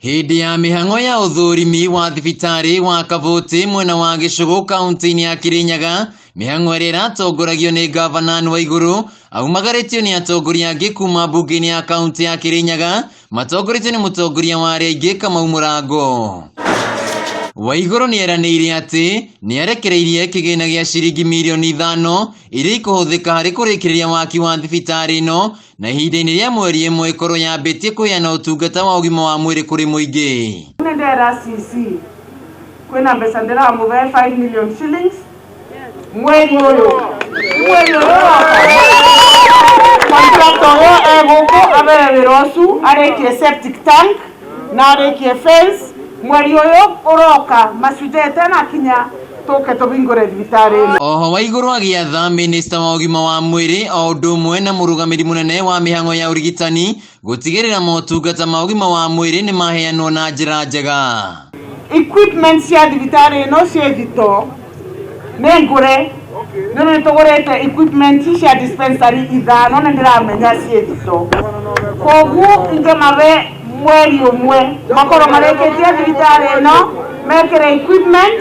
Hĩndĩ ya mĩhang'o ya ũthũrimi wa thibitarĩ wa Kabuti mwena wa Gĩcũgũ kaunti-inĩ ya Kirinyaga, mĩhang'o ĩrĩa ĩratongoragio nĩ ngavana Anne Waigũrũ aumagarĩtio nĩ atongoria angĩ kuma mbunge-inĩ ya kaunti ya Kirinyaga matongoretio nĩ mũtongoria wa arĩa aingĩ Kamau Mũrango. Waigũrũ nĩ eranĩire atĩ nĩ arekereirie kĩgĩna gĩa ciringi mirioni ithano iria ikũhũthĩka harĩ kũrĩkĩrĩria waki wa thibitarĩ ĩno na ihinda-inĩ rĩa mweri ĩmwe ĩkorwo yambĩtie kũheana ũtungata wa ũgima wa mwĩrĩ kũrĩ mũingĩ. Nĩ ndera CC kwĩna mbeca ndĩramũhe 5 million shillings mweri ũyũ mweri ũyũ ũroka contractor ũyũ e gũkũ abere wĩra ũcu arĩkie septic tank na arĩkie fence mweri ũyũ ũroka macunjĩ ĩtanakinya tũke tũhingũre thibitarĩ ĩno. Oho Waigũrũ agĩatha minista wa ũgima wa mwĩrĩ o ũndũ ũmwe na mũrũgamĩri mũnene wa mĩhang'o ya ũrigitani gũtigĩrĩra motungata ma ũgima wa mwĩrĩ nĩ maheanwo na njĩra njega. Equipment cia thibitarĩ ĩno ciĩ thitoo nĩ ngũre nĩ nĩ tũgũrĩte equipment cia dispensary ithano nĩ ndĩramenya ciĩ thitoo koguo ingĩmabe mweri ũmwe makorwo marĩkĩtie thibitarĩ ĩno mekĩre equipment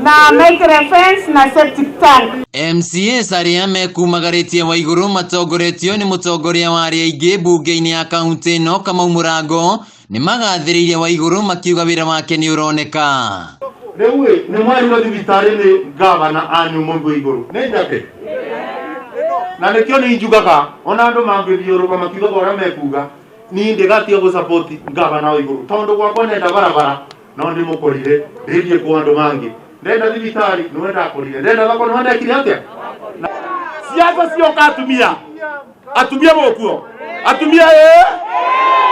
na mekĩre fence na septic tank. MCAs arĩa mekumagarĩtie Waigũrũ matongoretio nĩ mũtongoria wa arĩa aingĩ mbunge-inĩ ya kaunti ĩno Kamau Mũrango nĩ magathĩrĩirie Waigũrũ makiuga wĩra wake nĩ ũroneka. Rĩu ĩ nĩ mwerirwo thibitarĩ nĩ ngavana anyu mũndũ igũrũ nĩ njake na nĩkĩo nĩ njugaga ona andũ mangĩthiũrũka makiugaga ũrĩa mekuga niĩ ndĩgatiga gũ ngavana wa igũrũ tondũ gwakwa nenda barabara no ndĩmũkorire ndĩthiĩ kwa andũ mangĩ ndenda thibitarĩ nĩwe ndakorire ndenda thoko nĩwe ndekire atĩa Siasa cioka atumia atumia mũkuo atumia ĩ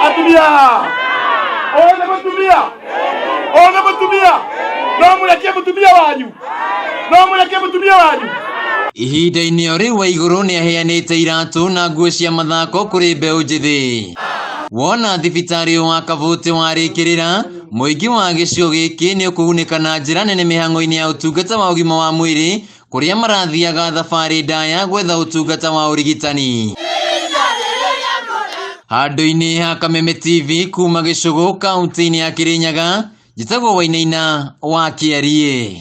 atumia othe mũtumia othe mũtumia no mũrekie mũtumia wanyu no mũrekie mũtumia wanyu. Ihinda-inĩ o rĩu Waigũrũ nĩ aheanĩte iratũ na nguo cia mathako kũrĩ mbeũ njĩthĩ. Wona thibitarĩ ũyũ wa Kabuti warĩkĩrĩra, mũingĩ wa gĩcigo gĩkĩ nĩ ũkũgunĩka na njĩra nene mĩhang'o-inĩ ya ũtungata wa ũgima wa mwĩrĩ kũrĩa marathiaga thabarĩ ndaya gwetha ũtungata wa ũrigitani. Handũ-inĩ ha Kameme TV kuma Gĩcũgũ kaunti-inĩ ya Kĩrĩnyaga, njĩtagwo Wainaina wa Kĩariĩ.